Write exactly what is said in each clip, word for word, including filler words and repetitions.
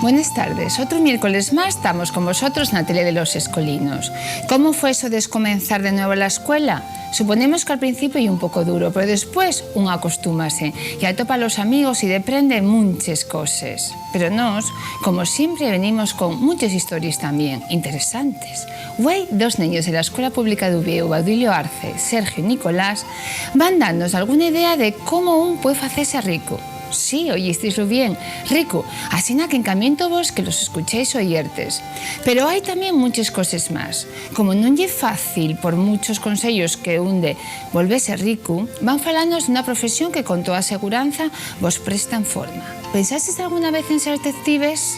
Buenas tardes. Otru miércoles más tamos con vosotros na tele de los escolinos. ¿Cómo fue eso de escomenzar de nuevo la escuela? Suponemos que al principio ye un poco duro, pero después un acostúmase y atopa los amigos y deprende munches coses. Pero nós, como siempre, venimos con munches histories también interesantes. Güei, dos neños de la Escuela Pública d'Uviéu, Baudilio Arce, Sergio y Nicolás, van danos alguna idea de cómo un puede facese ricu. Sí, oyistilu bien, ricu, asina que encamiento vos que los escuchéis oyertes. Pero hai tamién munches coses más. Como nun ye fácil, por munchos conseyos que un de volvese ricu, van falanos d'una profesión que con toa seguranza vos presta enforma. ¿Pensases alguna vez en ser detectives?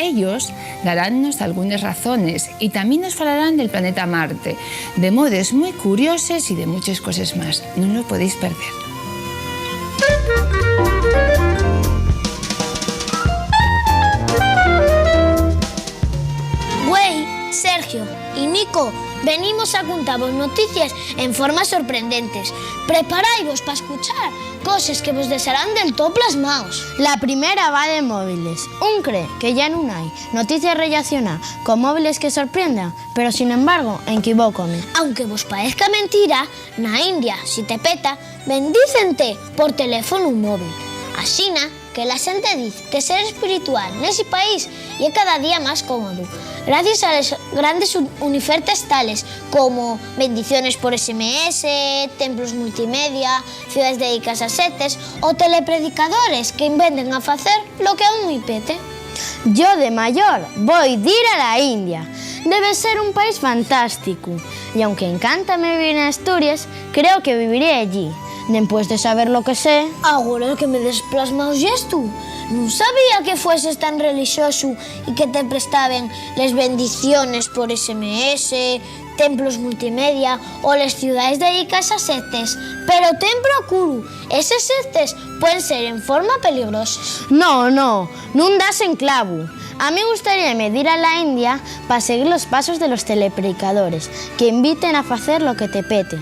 Ellos darannos algunes razones y tamién nos falarán del planeta Marte, de modes mui curioses y de munches coses más. Nun lo podéis perder. Güei, Sergio y Nico, venimos a cuntavos noticies en forma sorprendentes. Preparaivos pa escuchar coses que vos dexarán del too plasmaos. La primera va de móviles. Un cree que yá nun hai noticia rellacioná con móviles que sorprenda, pero, sin embargo, enquivócome. Aunque vos paezca mentira, na India, si te peta, bendícente por teléfonu móvil. Asina que la xente diz que ser espiritual nesi país ye cada día más cómodu, gracies a les grandes un-, unifertes tales como bendiciones por S M S, templos multimedia, ciudades dedicaes a setes o telepredicadores que inventen a facer lo que a un-y pete. Yo de mayor voi dir a la India. Debe ser un país fantásticu. Y aunque encántame vivir en Asturies, creo que viviré ellí, dempués de saber lo que sé. Agora que me dex plasmaos yestu, nun sabía que fueses tan relixosu y que te prestaben les bendiciones por S M S, templos multimedia o les ciudaes dedicaes a setes. Pero ten procuru, eses setes puen ser en forma peligroses. No, no, nun das en clavu. A mí gustaríame dir a la India pa seguir los pasos de los telepredicadores, que inviten a facer lo que te pete.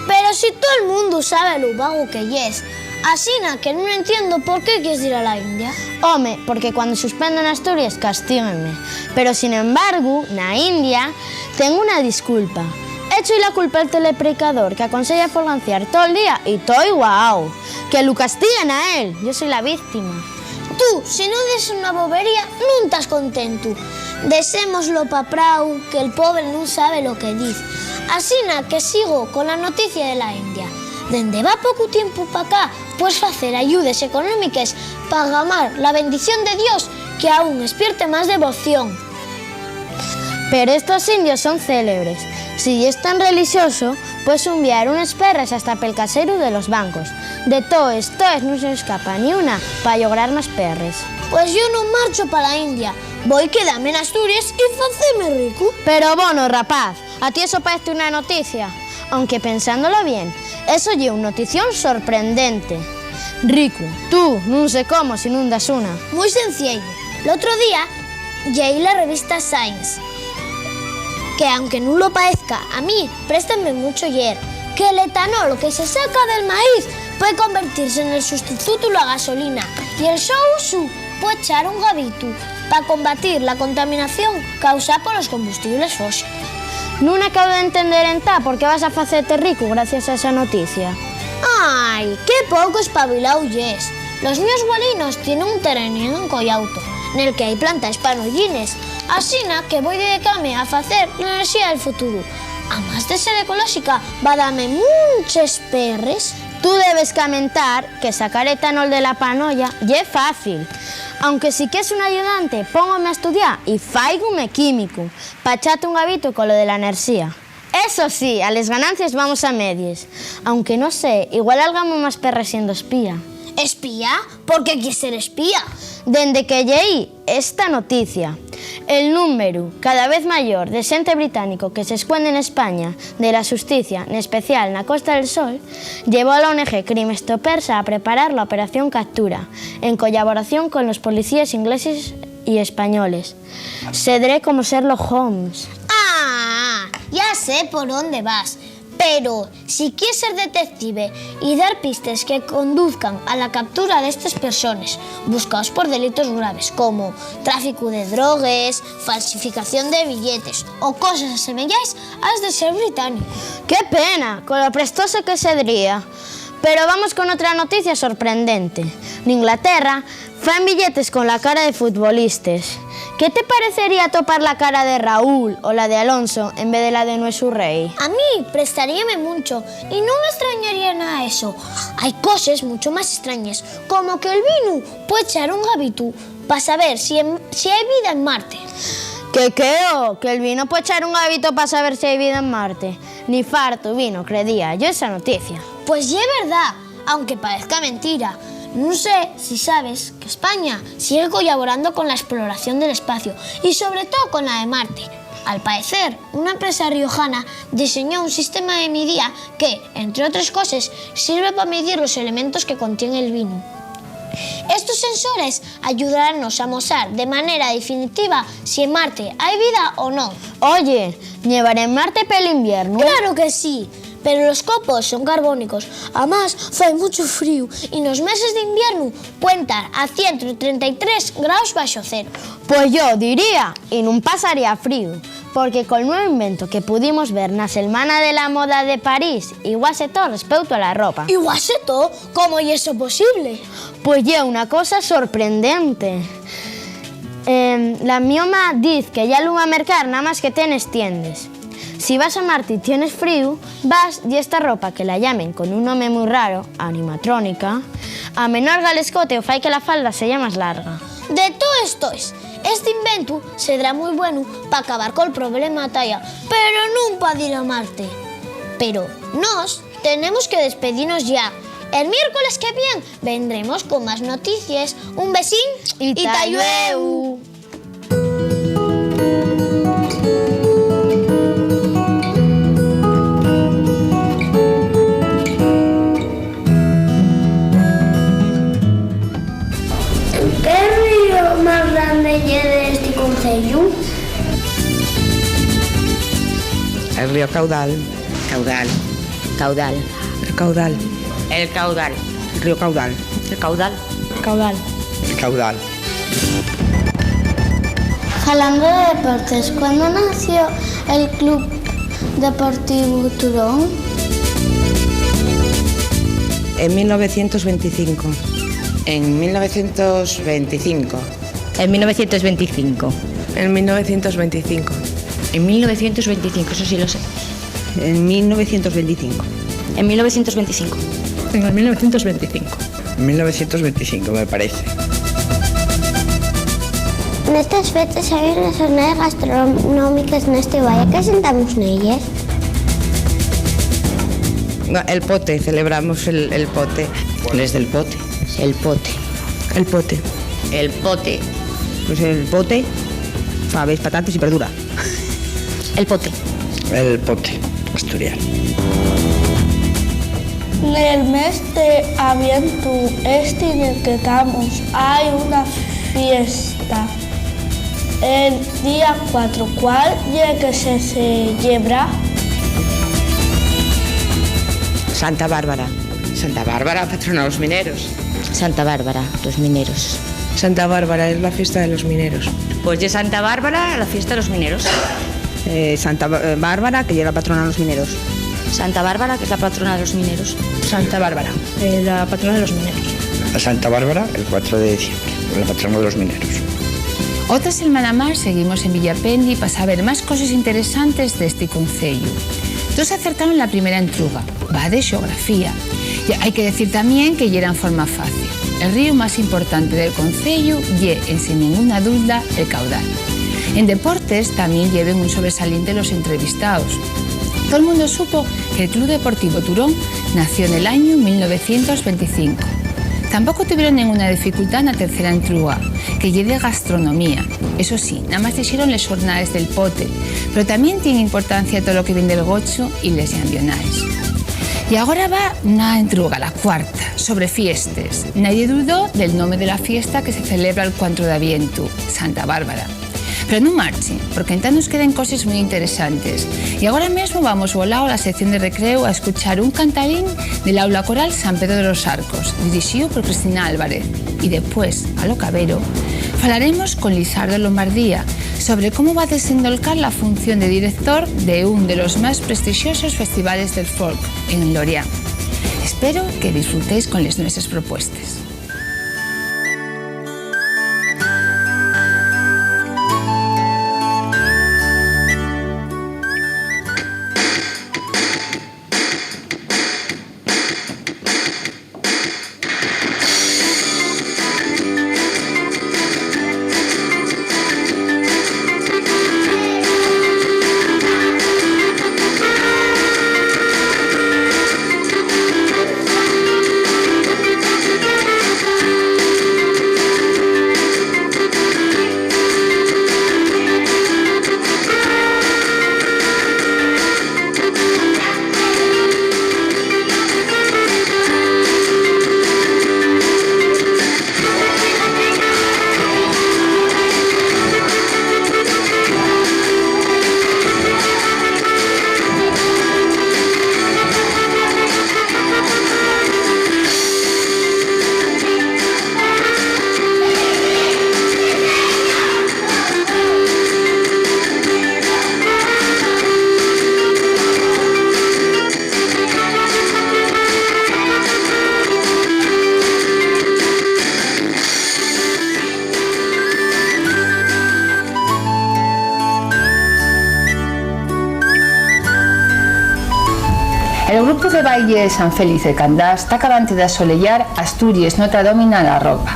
Pero si tol mundu sabe lu vago que yes, asina que nun entiendo por qué quies dir a la India. Home, porque cuando suspendo en Asturies, castíguenme. Pero, sin embargu, na India, tengo una disculpa. Écho-y la culpa al telepredicador, que aconseya folganciar tol día y toi guaao. Que lu castiguen a él, yo soi la víctima. Tú, si nun dices una bobería, nun tas contentu. Dexémoslo pa prau, que'l pobre nun sabe lo que diz. Asina que sigo con la noticia de la India. Dende va pocu tiempu pa acá, pues facer ayudes económiques pa gamar la bendición de Dios que a un espierte más devoción. Pero estos indios son célebres. Si yes tan relixoso, pues unviar unes perres hasta pel caxeru de los bancos. De toes, toes, nun se escapa ni una pa llograr más perres. Pues yo nun marcho pa la India, voi quedame n'Asturies y faceme ricu. Pero bono, rapaz, ¿a ti eso paezte una noticia? Aunque pensándolo bien, eso ye un notición sorprendente. Ricu, tú, nun sé cómo, si nun das una. Mui senciello. L'otro día lleí la revista Science, que, aunque nun lo paezca, a mí préstame mucho lleer, que l'etanol que se saca del maíz pue convertirse nel sustitutu la gasolina, y el so usu pue echar un gabitu pa combatir la contaminación causá polos combustibles fósiles. Nun acabo d'entender entá por qué vas a facete ricu gracies a esa noticia. ¡Ai, qué poco espabiláu yes! Los mios güelinos tienen un terrenín en Collauto, nel que hai plantaes panollines, asina que voi dedicame a facer l'enerxía del futuru. Amás de ser ecolóxica, va dame munches perres. Tú debes camentar que sacar etanol de la panolla ye fácil. Aunque si quies un ayudante, póngome a estudiar y fáigume químicu, pa echate un gabitu con lo de la enerxía. Eso sí, a les ganancies vamos a medies. Aunque no sé, igual algamo más perres siendo espía. ¿Espía? ¿Por qué quies ser espía? Dende que lleí esta noticia, el númberu cada vez mayor de xente británico que s'escuende n'España de la xusticia, n'especial na Costa del Sol, llevó a la O N G Crime Stoppers a preparar la Operación Captura, en collaboración con los policíes ingleses y españoles. Sedré como Sherlock Holmes. Ah, ya sé por onde vas. Pero, si quies ser detective y dar pistes que conduzan a la captura d'estes persones, buscaos por delitos graves, como tráficu de drogues, falsificación de billetes o coses asemeyaes, has de ser británicu. ¡Qué pena! Con lo prestoso que sedría. Pero vamos con otra noticia sorprendente. N'Inglaterra, faen billetes con la cara de futbolistes. ¿Qué te parecería topar la cara de Raúl o la de Alonso en vez de la de nuesu rei? A mí prestaríame muncho y nun m'estrañaría nada eso. Hai coses mucho más estrañes, como que el vinu pue echar un gabitu pa saber si en, si hai vida en Marte. ¿Qué, qué, oh? ¿Que'l vino pue echar un gabito pa saber si hai vida en Marte? Ni fartu vino, credía yo esa noticia. Pues ye verdá, aunque parezca mentira. Nun sé si sabes que España sigue collaborando con la exploración del espacio y sobre todo con la de Marte. Al paecer, una empresa riojana diseñó un sistema de midía que, entre otres coses, sirve pa midir los elementos que contiene el vinu. Estos sensores ayudarános a amosar de manera definitiva si en Marte hai vida o non. Oye, ¿nevará en Marte pel inviernu? ¡Claro que sí! Pero los copos son carbónicos. Amás, fai mucho fríu y nos meses d'inviernu puen tar a cientu trenta y tres graos baxo cero. Pues yo diría, y nun pasaría fríu, porque col nuevu invento que pudimos ver na Selmana de la Moda de París, igual sé to respeuto a la ropa. ¿Igual sé to? ¿Cómo ye eso posible? Pues ye una cosa sorprendente. Em, la mioma diz que yá lu va mercar, namás que tienes tiendes. Si vas a Marte y tienes fríu, vas y esta ropa que la llamen con un nome mui raro, animatrónica, amenorga l'escote o fai que la falda seya más larga. De toes toes, esti inventu sedrá mui bueno p'acabar col problema talla, pero nun pa dir a Marte. Pero nós tenemos que despedinos yá. El miércoles que vien vendremos con más noticies. Un besín y ta llueu. ¿Qué ríu más grande ye d'esti conceyu? El río Caudal. Caudal. Caudal. El Caudal. El Caudal. El río Caudal. El Caudal. Caudal. El Caudal. Falando de deportes, ¿cuándo nació el Club Deportivo Turón? En mil novecientos veinticinco. En mil novecientos veinticinco. En mil novecientos veinticinco. En mil novecientos veinticinco. En mil novecientos veinticinco, eso sí lo sé. En mil novecientos veinticinco. En mil novecientos veinticinco. En el mil novecientos veinticinco. En mil novecientos veinticinco, me parece. Nestes feches hai unes xornades gastronómiques nesti valle. ¿Qué sentamos nelles? No, el pote, celebramos el, el pote. ¿Cuál es el pote? El pote. El pote. El pote. Pues el pote, fabes, patates y verdura. El pote. El pote asturiano. Nel mes de avientu esti nel que tamos hai una fiesta. El día cuatro, ¿cuál ye que se cellebra? Santa Bárbara. Santa Bárbara, patrona de los mineros. Santa Bárbara, los mineros. Santa Bárbara es la fiesta de los mineros. Pues ye Santa Bárbara la fiesta de los mineros. Eh, Santa Bá-, eh, Bárbara, que ye la patrona de los mineros. Santa Bárbara, que es la patrona de los mineros. Santa Bárbara, eh, la patrona de los mineros. A Santa Bárbara, el cuatro de diciembre, la patrona de los mineros. Otra selmana más seguimos en Villapendi pa saber más coses interesantes d'esti conceyu. Toos acertaron la primera entruga, va de xeografía. Y hai que decir tamién que yera en forma fácil. El ríu más importante del conceyu ye, ensin nenguna dulda, el Caudal. En deportes tamién lleven un sobresaliente los entrevistaos. Tol mundu supo que'l Club Deportivo Turón nació nel añu mil novecientos venticinco. Tampoco tuvieron nenguna dificultá na tercera entruga, que ye de gastronomía. Eso sí, namás dixeron les xornaes del pote, pero tamién tien importancia tolo que vien del gochu y les llambiónaes. Y agora va na entruga, la cuarta, sobre fiestes. Nadie dudó del nome de la fiesta que se celebra el cuatro d'avientu, Santa Bárbara. Pero nun marche, porque entá nos queden coses mui interesantes. Y agora mesmo vamos volao a la sección de recreu a escuchar un cantarín del aula coral San Pedro de los Arcos, dirixíu por Cristina Álvarez. Y depués, a lo cabero, falaremos con Lizardo Lombardía sobre cómo va desendolcar la función de director de un de los más prestixosos festivales del folk, en Lorient. Espero que disfrutéis con les nueses propuestes. El grupu de baile San Félix de Candás ta acabante d'asoleyar Asturies, n'otra dómina la ropa.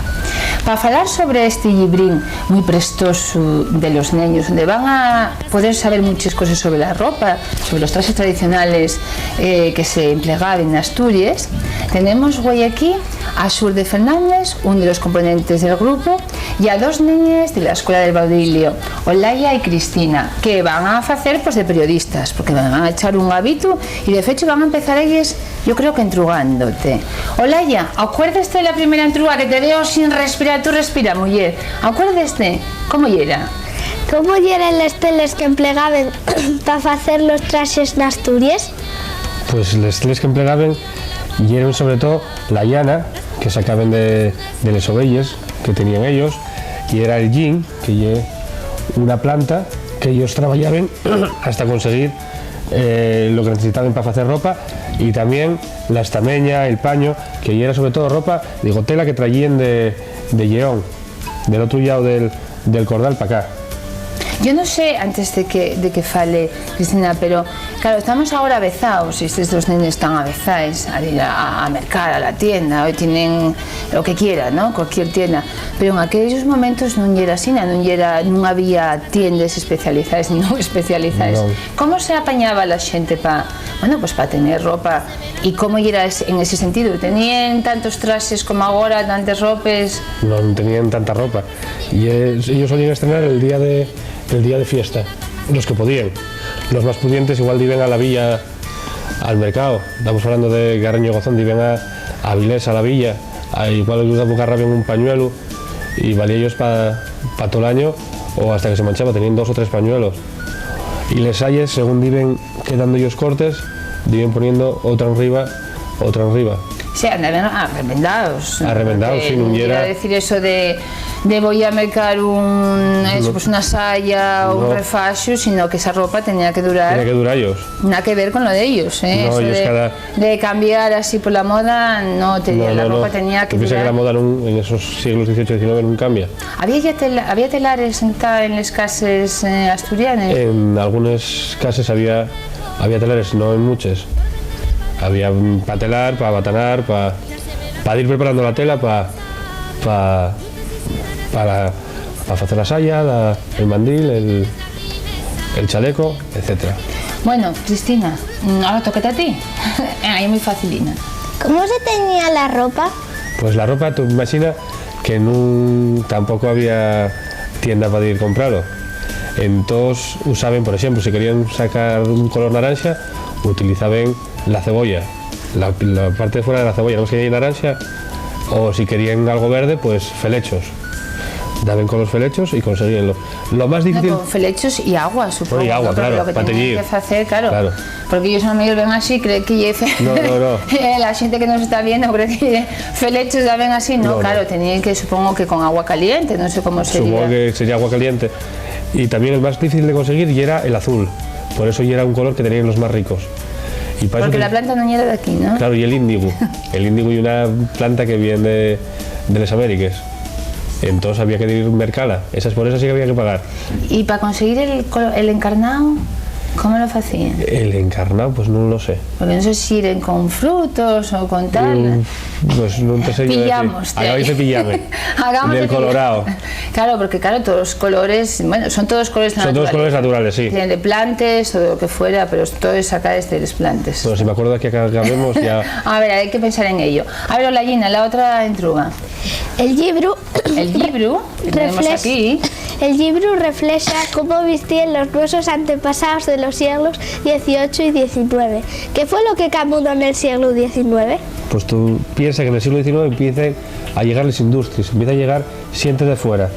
Pa falar sobre esti llibrín mui prestosu de los neños, onde van a poder saber munches coses sobre la ropa, sobre los traxes tradicionales, eh, que se emplegaben n'Asturies, tenemos güei aquí a Xurde Fernández, un de los componentes del grupu, y a dos neñes de la Escuela del Baudilio, Olaya y Cristina, que van a facer, pues, de periodistas, porque van a echar un gabitu y, de fecho, van a empezar elles, yo creo que entrugándote. Olaya, ¿acuérdeste de la primera entruga? Que te veo sin respirar. Tú respira, muyer. ¿Acuérdeste? ¿Cómo yera? ¿Cómo yeren les teles que emplegaben pa facer los traxes n'Asturies? Pues les teles que emplegaben yeren sobre todo la llana que sacaben de, de les ovelles que tenían ellos, y era el llin, que ye una planta que ellos traballaben hasta conseguir, eh, lo que necesitaban pa facer ropa, y también la estameña, el paño, que yera sobre todo ropa, digo, tela que traían de, de Lleón, del otro llau del, del cordal pa acá. Yo no sé, antes de que, de que fale Cristina, pero, claro, estamos ahora avezaos, y estes dos nenes están avezaes a ir a, a mercar a la tienda, hoy tienen lo que quieran, ¿no? Cualquier tienda. Pero en aquellos momentos nun yera asina, nun yera, nun había tiendes especializaes, non especializaes. Non. ¿Cómo se apañaba la xente pa, bueno, pues, pa tener ropa? ¿Y cómo yera es-, en ese sentido? ¿Tenían tantos traxes como agora, tantes ropes? Non tenían tanta ropa. Y es-, ellos solían estrenar el día de, el día de fiesta, los que podían. Los más pudientes igual diben a la villa, al mercado. Estamos hablando de Carreño Gozón, diben a, a Avilés, a la villa. A, igual ellos garraben un pañuelo y valía ellos pa, pa todo l'año o hasta que se manchaba. Tenían dos o tres pañuelos. Y les sayes, según diben quedando ellos cortes, diben poniendo otra enriba, otra enriba. Sí, andaban arremendaos. Arremendaos, sí, nun yera. Quiero decir eso de, de voy a mercar un, eso, no, pues una saya o un, no, refaxo, sino que esa ropa tenía que durar. Tenía que durar ellos. Nada que ver con lo de ellos, ¿eh? No, eso ellos de, cada de cambiar así por la moda, no, tenía, no, no, la ropa no. Tenía que durar. Tú piensa que la moda nun, en esos siglos dieciocho y diecinueve nun cambia. ¿Había ya tela-, había telares en ta-, en les cases, eh, asturianes? En algunes cases había, había telares, no en muches. Había, mm, pa telar, pa batanar, pa, pa dir preparando la tela, pa, pa, pa la, pa facer la saya, la, el mandil, el, el chaleco, etcétera. Bueno, Cristina, mm, ahora tócate a ti. Venga, ye mui facilina. ¿Cómo se teñía la ropa? Pues la ropa, tú imagina que nun, tampoco había tienda pa dir compralo. Entós usaben, por exemplu, si querían sacar un color naranxa, utilizaben la cebolla, la, la parte de fuera de la cebolla, no sé si ye naranxa, o si querían algo verde, pues felechos. Daben con los felechos y conseguíenlo. Lo más difícil. No, con felechos y agua, supongo. Bueno, y agua, ¿no? Pero claro, lo que pa teñir. Tenían que facer, claro. Claro. Porque ellos a lo mejor ven así, creen que ye fe-, No, no, no. La gente que nos está viendo cree que felechos ya ven así. No, No, no. claro, tenían que, supongo que con agua caliente, no sé cómo sería. Supongo que sería agua caliente. Y también el más difícil de conseguir y era el azul. Por eso y era un color que tenían los más ricos. Y pa eso Porque te- la planta no era de aquí, ¿no? Claro, y el índigo. El índigo y una planta que viene de, de las Américas. Entonces había que ir mercala. Esas, por eso sí que había que pagar. ¿Y pa conseguir el colo-, el encarnao, cómo lo facían? El encarnao, pues no lo sé. Porque no sé si eran con frutos o con tal. Mm, pues no te sé yo decir. Pillamos, Acabáis de pillarme. Hagamos Del el colorado. Claro, porque claro, todos los colores, bueno, son todos colores de la Son todos naturaleza. colores naturales, sí. Tienen de plantes o de lo que fuera, pero todo es acá desde las plantas. Bueno, si me acuerdo que acabemos ya. A ver, hay que pensar en ello. A ver, Olayina, la otra entruga. El llibru El llibru que tenemos reflex-, aquí. El llibru reflexa cómo vistíen los nuesos antepasaos de los sieglos dieciocho y diecinueve. ¿Qué fue lo que camudó nel sieglu diecinueve? Pues tú piensa que en el siglo diecinueve empiecen a llegar les industries, empieza a llegar xente de fuera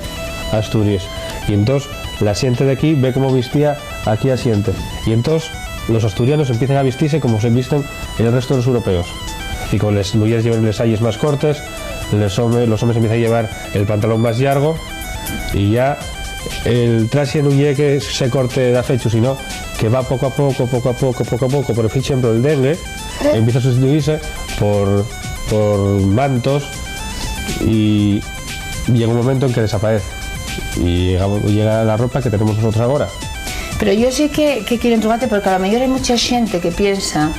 a Asturies. Y entós la xente de aquí ve cómo vistía aquí a xente. Y entós los asturianos empiecen a vistise como se visten el resto de los europeos. Y con les muyeres lleven les sayes más cortes, les home-, los homes empiezan a llevar el pantalón más llargo, y ya el traxe nun ye que se corte dafechu, sino que va poco a poco, poco a poco, poco a poco, por ejemplo, el dengue empieza a sustituirse por, por mantos y llega un momento en que desaparece. Y llega, llega la ropa que tenemos nosotros ahora. Pero yo sí que, que quiero entregarte, porque a lo mejor hay mucha gente que piensa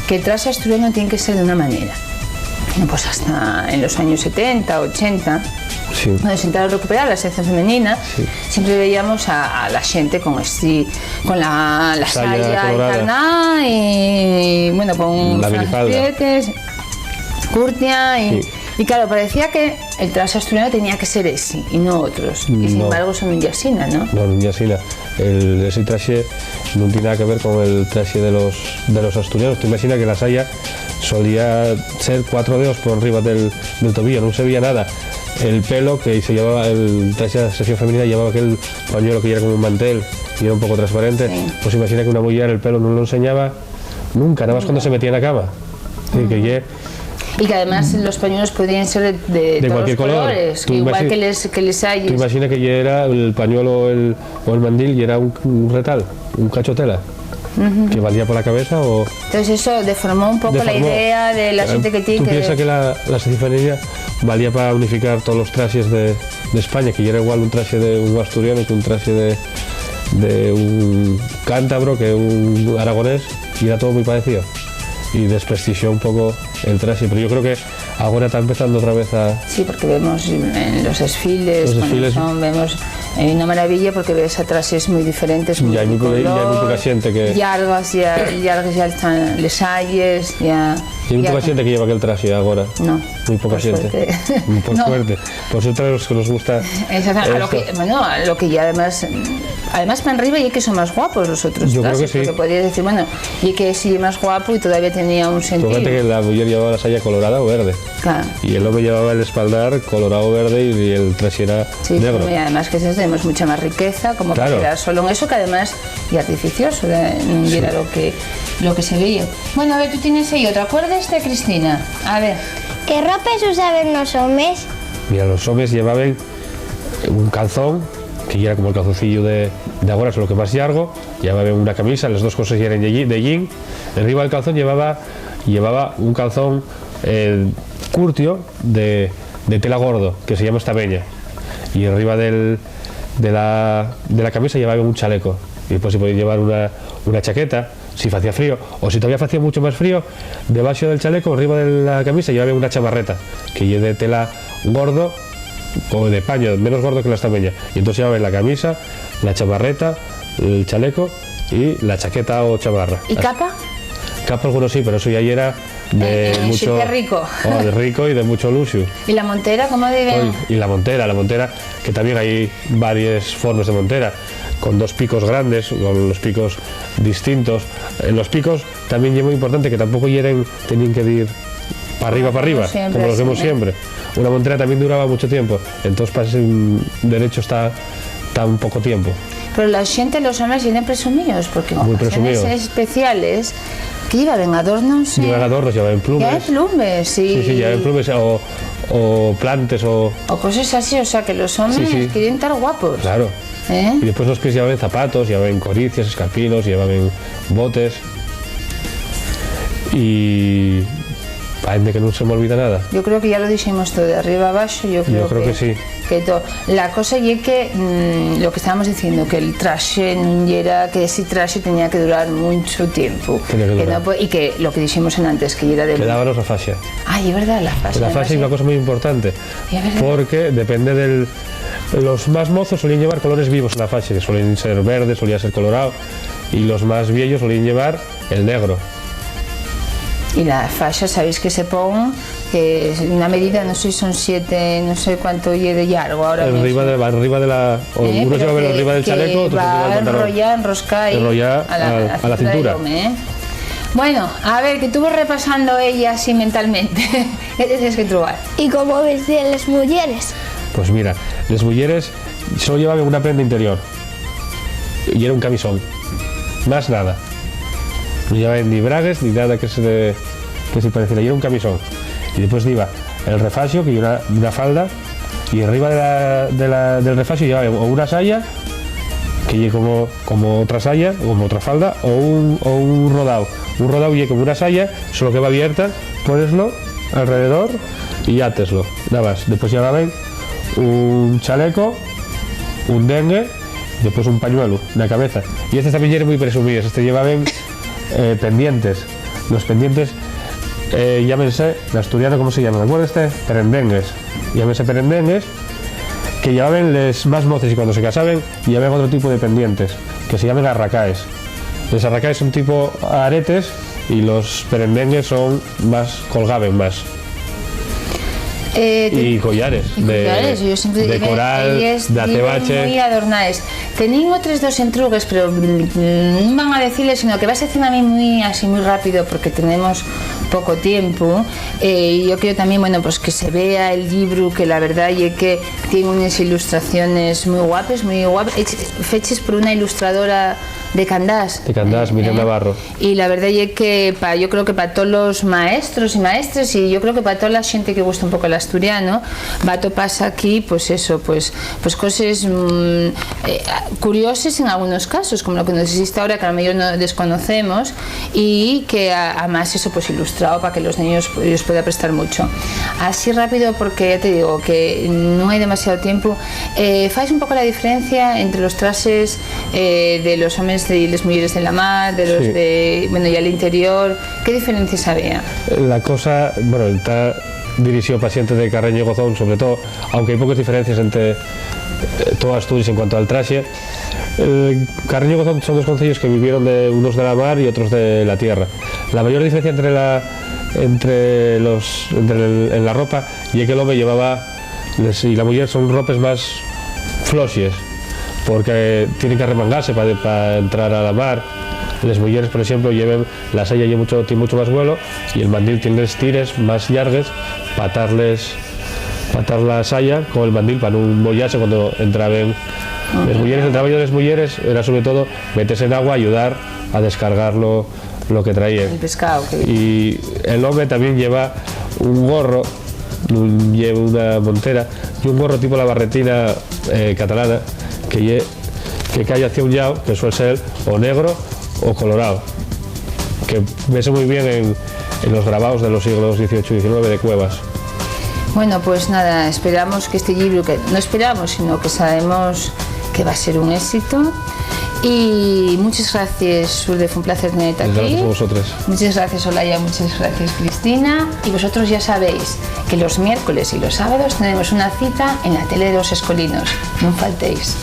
que el traje asturiano tiene que ser de una manera. Pues hasta en los años setenta, ochenta, Sí. cuando se intentaron recuperar la sección femenina, Sí. siempre veíamos a, a la gente con, este, con la, la Saya saya colorada. encarnada y, bueno, con La unos minifalda. Abrietes, curtia y, Sí. y claro, parecía que el traje asturiano tenía que ser ese y no otros. Y sin No. embargo, son un yasina, ¿no? No, nun ye asina. El, ese traxe nun tiene nada que ver con el traxe de los, de los asturianos. Tú imagina que la saya solía ser cuatro dedos por arriba del, del tobillo, no se veía nada. El pelo, que se llevaba, el traxe de la sección femenina llevaba aquel pañuelo que era como un mantel y era un poco transparente. Sí. Pues imagina que una mujer el pelo no lo enseñaba nunca, nada más cuando se metía en la cama. Es decir, que ye Y que además los pañuelos podían ser de, de De todos cualquier los color. Colores, Tú igual imagi-, que les, que les tú hayes. Imagina que ya era el pañuelo o el, o el mandil y era un, un retal, un cacho tela, que valía por la cabeza o Entonces eso deformó un poco la deformó. idea de la Eh, gente que tiene tú que piensa que la, la sección femenina valía para unificar todos los trajes de, de España, que ya era igual un traje de un asturiano que un traje de, de un cántabro, que un aragonés, y era todo muy parecido. Y desprestigió un poco el traje, pero yo creo que ahora está empezando otra vez a Sí, porque vemos en los desfiles, Los cuando desfiles. son, vemos, hay una maravilla porque ves a trajes muy diferentes, muy Y hay muy poca, y hay muy color, poca gente que llargas ya, llargas ya están les ayes, ya, Y hay muy ya poca gente que lleva aquel traje ahora. No, Muy poca por gente. suerte. Por No. suerte. Por suerte a los que nos gusta Exacto, a lo esto. que, bueno, a lo que ya además, además para arriba y que son más guapos los otros Yo creo que trajes, sí. porque podrías decir, bueno, y que sí más guapo y todavía tenía un Tú fíjate sentido. que la mujer llevaba la saya colorada o verde. Claro. Y el hombre llevaba el espaldar colorado verde y, y el traje era Sí, negro. Y además que eso tenemos mucha más riqueza, como Claro. para quedar solo en eso, que además y artificioso, eh, Sí. era lo que, lo que se veía. Bueno, a ver, tú tienes ahí otro. Acuérdate, Cristina. A ver. ¿Qué ropes usaben los hombres? Mira, los hombres llevaban un calzón, que ya era como el calzoncillo de, de agora, solo que más llargo, llevaban una camisa, las dos cosas ya eran de lli-, de jean. Arriba del calzón llevaba, llevaba un calzón, eh, curtio de, de tela gordo, que se llama estabeña. Y arriba del, de la, de la camisa llevaba un chaleco. Y después se podía llevar una, una chaqueta, si hacía frío. O si todavía hacía mucho más frío, debajo del chaleco, arriba de la camisa, llevaba una chamarreta, que ye de tela gordo o de paño, menos gordo que la estabeña. Y entonces llevaba la camisa, la chamarreta, el chaleco y la chaqueta o chamarra. ¿Y capa? Capa algunos sí, pero eso ya era de Eh, eh, mucho chique rico. Oh, de rico y de mucho luxu. ¿Y la montera, cómo dibe? Oi, y la montera, la montera, que también hay varias formas de montera, con dos picos grandes, con los picos distintos. Eh, los picos también es muy importante, que tampoco yeren, tenían que ir arriba, pa arriba, siempre, como los vemos siempre. Una montera también duraba mucho tiempo, entonces pa ese, mm, derecho está tan poco tiempo. Pero la xente, los hombres, vienen presumíos, porque en ocasiones especiales, que llevaban adornos, ¿eh? Llevaban adornos, llevaban plumes. Llevaban plumes, sí. Sí, sí, llevaban plumes o, o plantes o... O cosas así, o sea, que los hombres quieren estar guapos. Claro. ¿Eh? Y después los pies llevaban zapatos, llevaban coricies, escarpinos, llevaban botes. Y aínda que nun se m'olvida nada. Yo creo que ya lo diximos todo, de arriba abaxo, yo creo que sí. Que to-, la cosa ye que, mm, lo que estábamos diciendo, que el traxe nun yera, que ese traxe tenía que durar mucho tiempo. Tenía que durar. No po-, y que lo que diximos en antes, que yera de... Quedábanos la faxa. Ay, es verdad, la faxa. La faxa es una cosa muy importante, porque depende del, los más mozos solían llevar colores vivos en la faxa, que suelen ser verde, solía ser colorado, y los más viejos solían llevar el negro. Y la faxa, sabéis que se pon, que es una medida, no sé si son siete, no sé cuánto ye de llargo ahora mismo. Arriba de, arriba de la, o... Eh, unos llevan arriba del chaleco, otros arriba del pantalón. Enrollá, enroscá ahí enrollá a la, a la cintura. Bueno, a ver, que estuvo repasando ella así mentalmente. ¿Qué tienes que trobar? ¿Y cómo vestien les muyeres? Pues mira, les muyeres solo llevaban una prenda interior. Y era un camisón. Más nada. No llevaban ni bragues ni nada que se, que se pareciera. Y era un camisón. Y después iba el refaxo, que era una, una falda. Y arriba de la, de la, del refaxo llevaban o una saya, que ye como, como otra saya, o como otra falda, o un, o un rodao. Un rodao ye como una saya, solo que va abierta, póneslo alrededor y áteslo. Nada más. Después llevaban un chaleco, un dengue, después un pañuelu na cabeza. Y estes tamién yeren mui presumíes, estes llevaben, eh, pendientes. Los pendientes, eh, llámense, n'asturiano, ¿cómo se llaman? Acuérdeste, perendengues. Llámense perendengues, que llevaben les más moces y cuando se casaben, llevaben otro tipo de pendientes, que se llamen arracaes. Les arracaes son tipo aretes y los perendengues son más, colgaben más. Eh, te-, y collares, y collares, yo siempre de diré, coral, elles de viven atebache. Mui adornaes. Teníen otres dos entrugues, pero, mm, nun van a dicirles, sino que vas a decir a mí mui, así, mui rápido, porque tenemos poco tiempo. Eh, y yo creo también, bueno, pues que se vea el libro, que la verdad ye que tiene unas ilustraciones muy guapes, muy guapes, hech-, feches por una ilustradora de Candás. De Candás, eh, Miriam eh. Navarro. Y la verdad ye que pa, yo creo que pa todos los maestros y maestres, y yo creo que pa toda la xente que gusta un poco el asturiano, va a toparse aquí, pues eso, pues, pues coses, mm, eh, curioses en algunos casos, como lo que nos hiciste ahora, que a lo mejor no desconocemos, y que a-, además eso, pues ilustrado pa que los niños, pues, os pueda prestar mucho. Así rápido, porque ya te digo que no hay demasiado tiempo, eh, fais un poco la diferencia entre los trajes, eh, de los hombres y las mujeres de la mar, de los de, bueno, y al interior, ¿qué diferencias había? La cosa, bueno, está dirixido pa xente de Carreño y Gozón, sobre todo, aunque hay pocas diferencias entre, eh, todas Asturias en cuanto al traje. Eh, Carreño y Gozón son dos concellos que vivieron de, unos de la mar y otros de la tierra. La mayor diferencia entre la, entre los, entre el, en la ropa ye que el home llevaba, les, y la mujer son ropes más floxes, porque tienen que arremangarse pa, pa entrar a la mar. Les mujeres, por exemplo, lleven, la saya ye mucho, tiene mucho más vuelo y el mandil tiene les tires más llargues pa atarles, pa atar la saya con el mandil pa nun boyase cuando entraben. Les mujeres, el trabajo de les mujeres era sobre todo meterse en agua, ayudar a descargarlo lo que traía. El pescado, que... Y el home también lleva un gorro, nun lleva una montera, y un gorro tipo la barretina, eh, catalana, que lle, que cae hacia un llau, que suele ser o negro o colorado, que vese muy bien en, en los grabados de los siglos dieciocho y diecinueve de cuevas. Bueno, pues nada, esperamos que este libro, que no esperamos, sino que sabemos que va a ser un éxito. Y muchas gracias, Surde, fue un placer tenerte aquí. Gracias a vosotros. Muchas gracias, Olaya, muchas gracias, Cristina. Y vosotros ya sabéis que los miércoles y los sábados tenemos una cita en la tele de los escolinos. No faltéis.